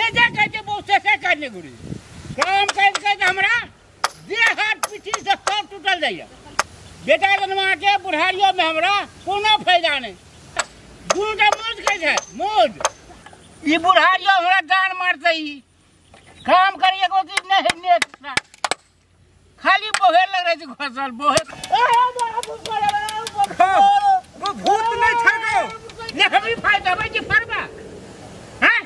जे जे कहै छै बहु से से करने गुरी काम करैत करैत हमरा देह हाथ पीठी से सब टूटल जाइए। बेटा जनमा के बुढ़ारियो में हमरा कोनो फायदा नहीं। दूटा मौज कहै छै मौज ई बुढ़ारियो हमरा जान मारतै। ई काम करिए को चीज नहीं नेक खाली बोहे लग रहे छै घसल बोहे। वो भूत नहीं छै गो ने हमी फायदा भाई जी फरबा हैं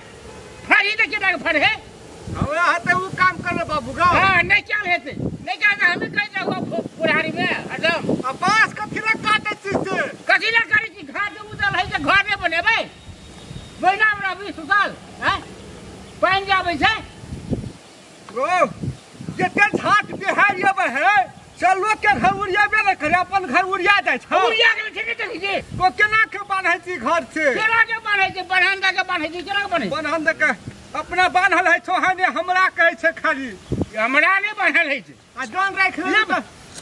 फरी त केना फर है हमरा हाथे उ काम कर बाबू गो। हां नहीं चल हेते नहीं चल हमी कह जाओ बुढ़ारी में हदम आ बांस कथि ला काटे छी से कथि ला करै छी घर के उजल है जे घर ने बनेबै महीना में रहबी सुतल हैं पानि जाबै छै गो जते झाट बिहार आबै है से लोक के घर उड़ियाबे ने करे अपन घर उड़िया जाइ छै। उड़िया गेल छै ने देखै छी तो केना के बान्है छी घर से केना के बान्है छी बन्हन दऽ के बान्है छी केना के बान्है बन्हन दऽ के अपना बान्हल है छोहाने हमरा कहै छै खाली हमरा नहि बान्हल है छै। आ जन राखि लेबी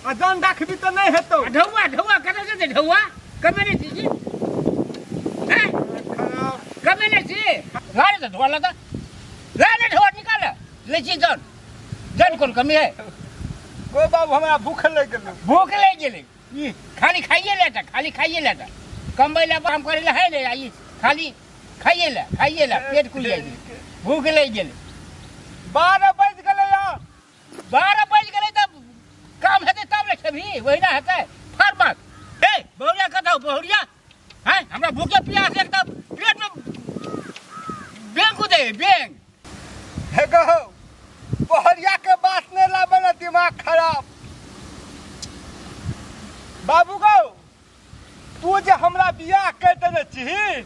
आ जन राखबी तऽ नहि हेतौ। ढौआ ढौआ कतऽ छै ढौआ कमेने छी जी हैं कमेने छी घर से ढोआ लगा ले ने ढौआ निकाल ले छी जन जन कोन कमी है गो बाबू हमरा भूख लागि गेलै। भूख लागि गेलै ई खाली खाइए लेता खाली खाइए लेता कमबै ला काम करै ला है ने ई खाली खाइए ला पेट कुल जाइ छै। भूख लागि गेलै 12 बजि गेलै यार 12 बजि गेलै तब काम हेतै तब ने खेबही वही ना हेतै फर मत। ए बहुरिया कतऽ बहुरिया हैं हमरा भूखे प्यास एकदम पेट में बेंग कुदे बेंग हे गो बहुरिया के बात नहीं लाबे ना दिमाग खराब। बाबू गो तू जे हमरा बियाह कर देने छीही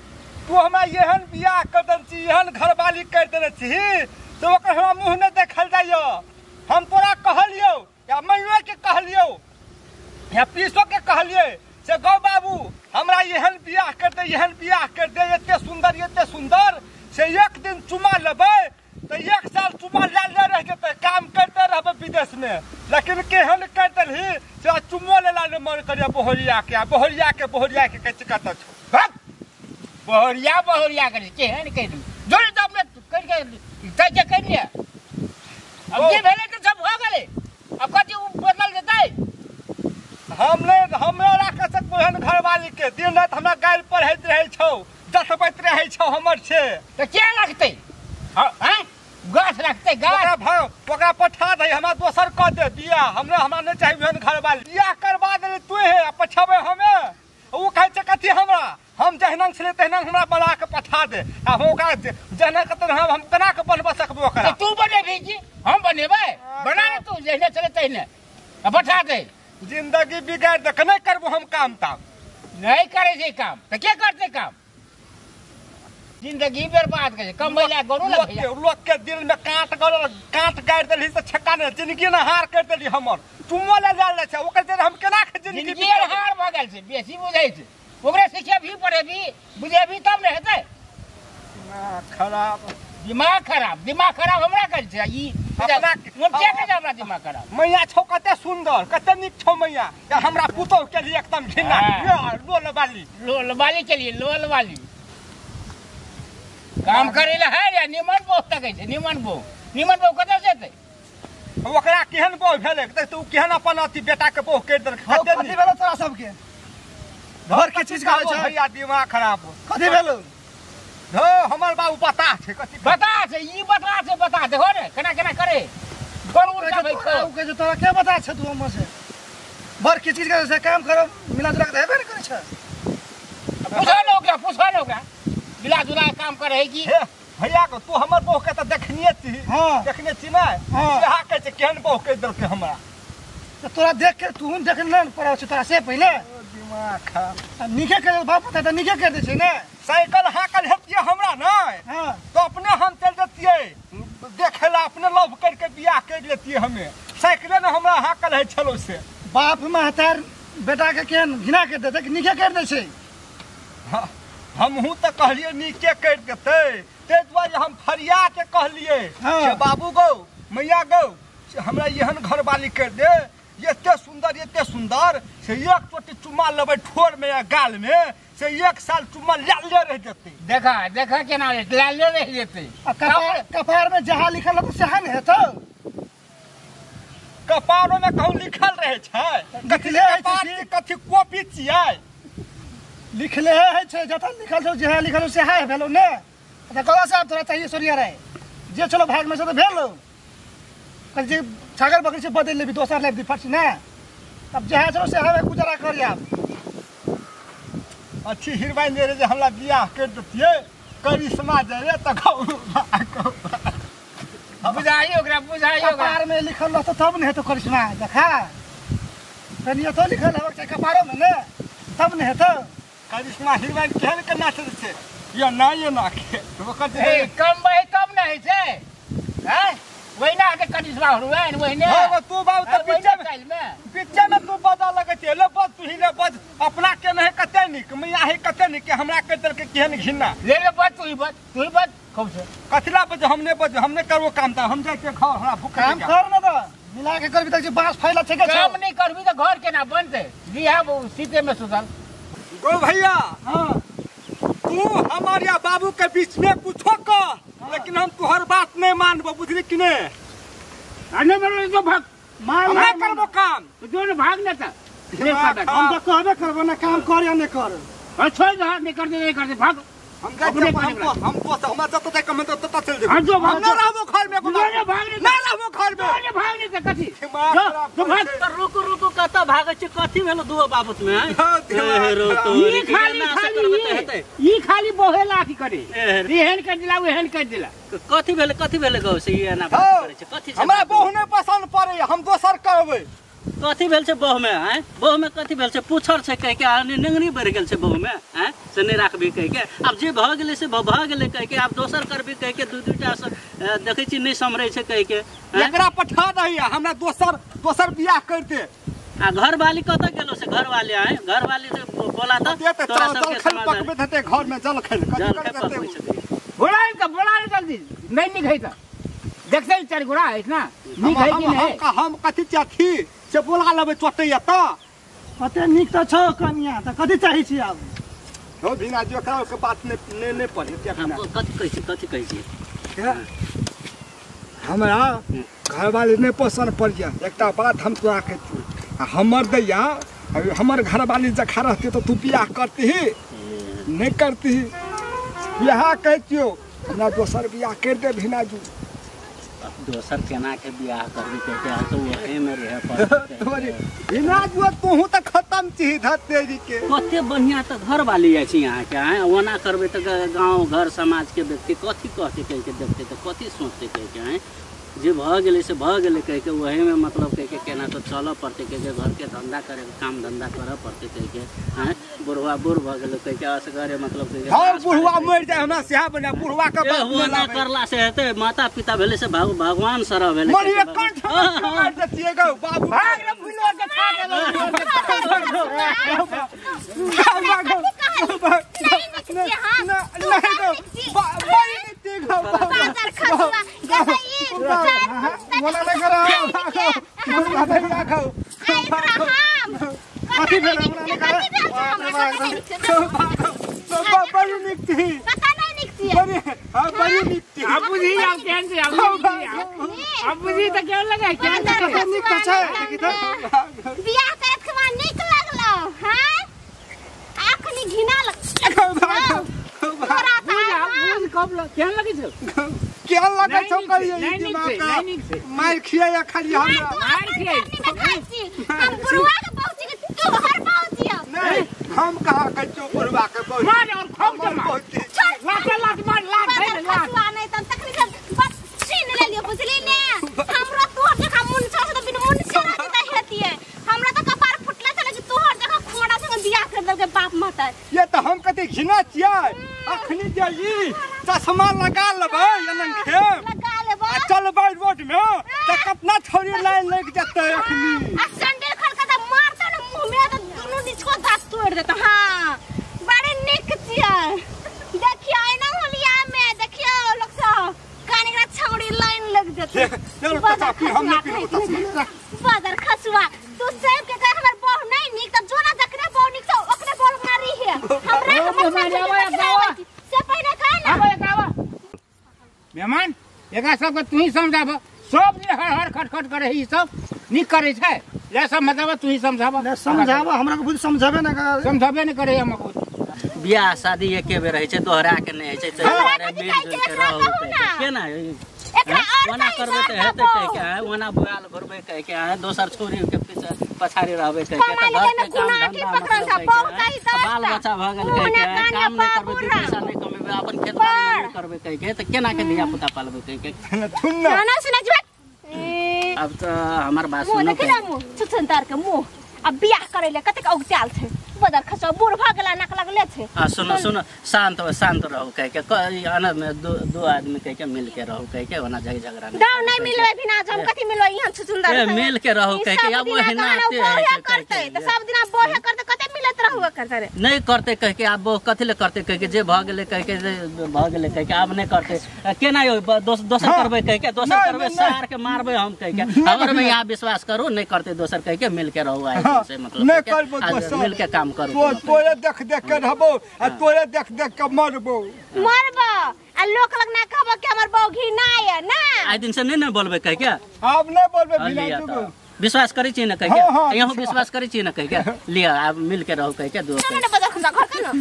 तू हमरा एहन बियाह कर देने छी एहन घरवाली कर देने छीही तो ओकर हमरा मुँह नहीं देखल जाइए। हम तोरा कहलियौ या मैयो के कहलियौ या पीसो के कहलियै से गौ बाबू हमरा एहन बियाह कर दे एहन बियाह कर दे एते सुंदर से एक दिन चुमा लेबै तो एक साल चुमा ले ले रह जेतै काम करते रहबै विदेश में लेकिन केहन कर देलही से चुमो लेला ने मन करिया बोहरिया के बोहरिया के बोहरिया के कहै छै कतऽ छौ बहुरिया बहुरिया करै केहन कहि देलही जोड़ तऽ अपने करि के तय के करि लिअ। अब जे भेलै तऽ सब भऽ गेलै अब कथी ओ बदल जेतै। हम नहि हमरा राखऽ सकबो एहन घरवाली के दिन राति हमरा गारि पढ़ैत रहै छौ दसबैत रहै छौ हमर से तऽ के रखतै हैं गाछ रखतै गाछ ओकरा पठा दे हमरा दोसर कऽ दे बियाह हमरा हमरा नहि चाही एहन घरवाली। बियाह करवा देली तू हे आ पठाबै हमे ओ कहै छै कथी हमरा हम जहिना छलै तहिना हमरा बना के पठा दे आ हम ओकरा जहिना के तहिना हम केना के बनबऽ सकबै ओकरा। तू बनेबही की हम बनेबै बना ले तू जहिना छलै तहिने आ पठा दे। जिंदगी बिगाड़ि दे नहि करबो हम काम ताम नहीं करै छै काम तऽ के करतै काम जिंदगी बर्बाद करे कमबै ला गोरू लग लोक के दिल में कांट गड़ल कांट गाड़ि देलही से छक्का ने जिंदगी ने हार कर देली हमर चुमो ले जाल छै ओकर जे हम केना के जिंदगी हार भऽ गेल छै बेसी बुझै छै ओकरे सिखेबही पढ़ेबही बुझेबही तब ने हेतै। खराब दिमाग खराब हमरा करै छै ई अपना के कहै हमरा दिमाग खराब। मैया छौ कते सुंदर कते नीक छौ मैया या हमरा पुतोह के लिए एकदम घिना लोल वाली लोल वाली के लिए लोल वाली काम करे ला है या निमन बहु तकै छै निमन बहु कतऽ से एतै ओकरा केहन बहु भेलै त तू केहन अपन अथी बेटा के बहु करि देलक। कथी भेलौ तोरा सबके घर के चीज कहै छै भैया दिमाग खराब कथी भेलौ धो हमर बाबू बता छै कथी बता छै ई बता छै बता देखो ने केना केना करे घर उड़ता भाई ओ कहै छै तोरा के बता छै तू हमर से घर के चीज कहै छै काम करब मिला जुला के हेबे ने करै छै। पूछो ने ओकरा पूछो ने ओकरा मिला जुला काम करे है की हे भैया को तू हमर बहु के त देखनिए छी। हां देखने छी नै सेहा कहै छै केहन बहु कहि देलकै हमरा त तोरा देख के तू देखने ने पड़ै छै तोरा से पहिले दिमाग खराब आ नीके कर बाप पता त नीके कर दै छै ने साइकिल हाकल हेतियै हमरा नै हां तो अपने हम चल जतियै देखे ला अपने लव करके बियाह कर लेतियै हमे साइकिले ने हमरा हाकल है छलो से बाप महतार बेटा के केहन घिना कर देतै कि नीके कर दै छै। हमहूँ तऽ कहलियै नीके करि देतै ताहि दुआरे हम फरिया के कहलियै से बाबू गौ मैया गौ से हमरा एहन घरवाली करि दे एते सुंदर से एक चोटी चुम्मा लेबै ठोर में या गाल में से एक साल चुम्मा लाले रह जेतै। देखा देखा केना लाले रह जेतै। आ कपार में जहाँ लिखल रहतौ सेहा ने हेतौ। कपारो में कहूँ लिखल रहे छै कथी कपार के कथी कॉपी छियै लिखले है छै जतऽ लिखल छौ जहाँ लिखल छौ सेहा भेलौ ने। तऽ कला साहब तोरा चाहिए सोरिया रहे जे चलो भाग में से तऽ भेलौ कल जे छागर बकरी से बदलि लेबी दोसर लेबी फर्सी ने तब जहाँ चलो सेहा गुजारा कर आब। अच्छी हिरवाइन जे रहे जे हमरा बियाह कर देतियै करिश्मा जे रे तऽ बुझाइयो ओकरा बुझाइयो। कपार में लिखल रहतौ तब ने हेतौ करिश्मा। देखा कनियो तो लिखल हेबाक चाही कपारो में ने तब ने हेतौ करिश्मा। हिरवाइन केहन के नाचै छै या ना ये ना के ओकर ए कम बहे कम न है छै हैं वहिना के करिश्मा हुए वहिने। हां तू बाबू त बीचे में तू बजा लगै छै ले बज तू ही ले बज अपना के नहीं कते निक मैया हे कते निक हमरा के दल के केहन घिन्ना ले ले बज तू ही बज तू ही बज खूब से कथिला बज हमने बज हमने करबो काम त हम जाय के खाओ हमरा भूख काम कर न त मिला के करबी त जे बांस फैला छै के काम नहीं करबी त घर के ना बनते जी हां वो सीते में सुतल। गो भैया हां तू हमार या बाबू के बीच में कुछो कर लेकिन हम तुहर बात नहीं मानबो बुझली कि ने। अने मरो तो भाग मान हम नहीं करबो काम तो जो ने भाग न त हम त कहबे करबो ना काम कर या नहीं कर और छोड़ दे नहीं कर दे नहीं कर दे भाग। हम जाय हम तो हमरा जत जाय कम त तत चल जेबो। हां जो भाग ना रहबो घर में ना रहबो घर में ना भाग नहीं त कथी जो भाग त रुकु रुकु कत भागै छी कथी भेलो दुओ बाबत में ई खाली खाली ई खाली बोहेला की करे एहन कर दिला ओहन कर दिला कथी भेले गौ से ई एना बात करै छै कथी हमरा बहु नै पसंद पड़ै हम दोसर करबै। कथी भेल छै बहु में हैं बहु में कथी भेल छै पुछर छै कह के नेंगनी बढ़ि गेल छै बहु में हैं से नहीं राखबी कह के आब जे भऽ गेलै से भऽ गेलै कह के आब दोसर करबी कह के दू दूटा से देखै छी नहीं सम्हरै छै कह के एकरा पठा दही हमरा दोसर दोसर बियाह कर दे। आ घरवाली कतऽ गेलो से घरवाली आए घरवाली से बोला त तोरा सबके जल पकबैत हेतै घर में जल खैल कथी करतै बोला के बोला जल्दी नहीं निक है त देखते चार गोड़ा है ना निक है कि नहीं हम कथी चाथी से बोला लेबै चोटैया त कते निक त छौ कनिया त कथी चाही छी आब हो बिना जो एकरा के बात ने ने ने पढ़े कथी कहै छी कथी कहै छी। हमरा घरवाली नहीं पसंद पड़ गया एकटा बात हम तोरा कहै छी हमर दैया हमर घरवाली जखा रहती तो तू बियाह करती ही नहीं करती ही बियाह कहै छियौ हमरा दोसर बियाह कर दे भिना जू। दोसर केना के बियाह करबी कह के तो वही में रहे पड़तै बिना जुआ तोहू त खत्म छी धतेरी के। कते बढ़िया त घरवाली अछि यहाँ के आए ओना करबै त गांव घर समाज के व्यक्ति कथी कहते कह के देखते त कथी सोचते कह के आए जे भऽ गेलै से भऽ गेलै कह के वही में मतलब कह के केना तो चलऽ पड़तै कह के घर के धंधा करे काम धंधा करऽ पड़तै कह के आए बुढ़वा बूढ़ भऽ गेलै कह के असगरे मतलब कह के हम बुढ़वा मरि जाय हमरा सेहा बना बुढ़वा के बात ओना करला से हेतै माता पिता भेलै से भगवान सरह भेलै मरिए कंठ मार देतियै गौ बाबू भाग रे भुलो के खा गेलो बोला नहीं करो कथी भेल हमरा नहीं करो बड़ी निक थी पता नहीं निक थी बड़ी हां बड़ी निक थी अब बुझी आब केहन छै अब बुझी त केहन लगे केहन कते निक त छै देखी त बियाह करत खमा निक लगलो हां आखनी घिना लग बुझ कब केहन लगे छै केहन लगे छौ कहिए ई दिमाग का मार खिया खाली हमरा मार खिया हम बुढ़वा के पहुंची के तू घर पहुंची नहीं हम कहा कहै छौ बुढ़वा के पहुंची मार और खूब के मार लात लात मार लात है लात नहीं त तखनी से बस छीन ले लियो बुझली ने हमरा तोहर जखा मुन छ त बिन मुन से रहत हेतिए हमरा त कपार फुटला छले कि तोहर जखा खोड़ा संग बियाह कर देलके बाप माता ये त हम कते घिना छियै अखनी जे ई चश्मा लगा लेबै एनखे लगा लेबै आ चलबै रोड में त कतना छोरी लाइन लग जेतै अखनी आ सैंडल खड़का त मारतौ ने मुंह में त दुनु निचको दांत तोड़ देतौ। हां बड़े निक छियै देखियो एना होलिया में देखियो लोग सब कान एकरा छौड़ी लाइन लग जेतै। चल चाचा फिर हम नहीं पीबो चश्मा बदर खसुआ तू सब के कह हमर बहु नहीं निक त एकरा सबके तू ही समझाब सब दिन हर हर खटखट करे ई सब नीक करे छै ले सब मतलब तू ही समझाब ले समझाब हमरा के बुद्धि समझाबे ना कर समझाबे नहीं करे हम बियाह शादी एके बेर होइ छै दोहरा के नहि होइ छै हमरा कथी कहै छै, एकरा कहू ना। केना एकरा और ओना कहीं करबै तऽ जाके हेतै कहू। कहिके आँय ओना बुआल घुरबै कहिके आँय दोसर छोरी के पीछे पछाड़ी रहबै कहिके कमाइ तऽ ले घरके काम गुना की धंधा पकड़ल मतलब छै, कहिके, बहुत आँय, ही दसटा। बाल बच्चा भऽ गेल मुँह कहिके ना आँय, कान काम नहि ना करबै दू बाबू पैसा नहि कमेबै अपन खेत बाड़ी नहि करबै कहिके तऽ केना के धिया पुता पालबै कहिके सुन ना ना ना सुना जुआ अब तऽ हमर बात मुँह सुनू देखी ना मुँह छुछुनतार के मुँह अब बियाह करे ले कतेक औगताल छै बदर खसो बूढ़ भऽ गेला नाक लगले छै आ सुनो सुनो शांत शांत रहू कहिके अना में दो दो आदमी कहिके मिल के रहू कहिके ओना झगड़ा नहीं गाँव नहीं मिलबै बिना जम कथी मिलबै यहाँ छुछुनदार ए, मिल के रहू कहिके, अब ओहे नाते है छै करतै कहिके। तऽ सब दिना बोहे करतै कते मिलत रहू करतै रे नहीं करते कहिके आब वो कथी ले करते कहिके जे भऽ गेलै कहिके जे भऽ गेलै कहिके आब नहि करते केना यौ दोसर करबै कहिके दोसर नहीं, करबै नहीं। सार के मारबै हम कहिके हमर में यहाँ विश्वास करू नहीं करते दोसर कहिके मिल के रहू आइ से मतलब नहीं कहिके, करबो आ दोसर। मिल के काम करू तो कोनो तोरे देख देख के रहबो आ तोरे देख देख के मरबो मरब आ लोक लग ना कहब कि हमर बहू घी ना ये ना आइ दिन से नहीं ने बोलबै कहिके आब नहीं बोलबे हाँ, बिना लिअ जुगो तऽ। विश्वास करै छी ने कहिके हाँ, हाँ, यहाँ विश्वास करै छी ने कहिके लिअ आब मिल के रहू कहिके दू चलो ना बदर खसा घर के ना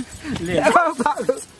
लिअ भागो।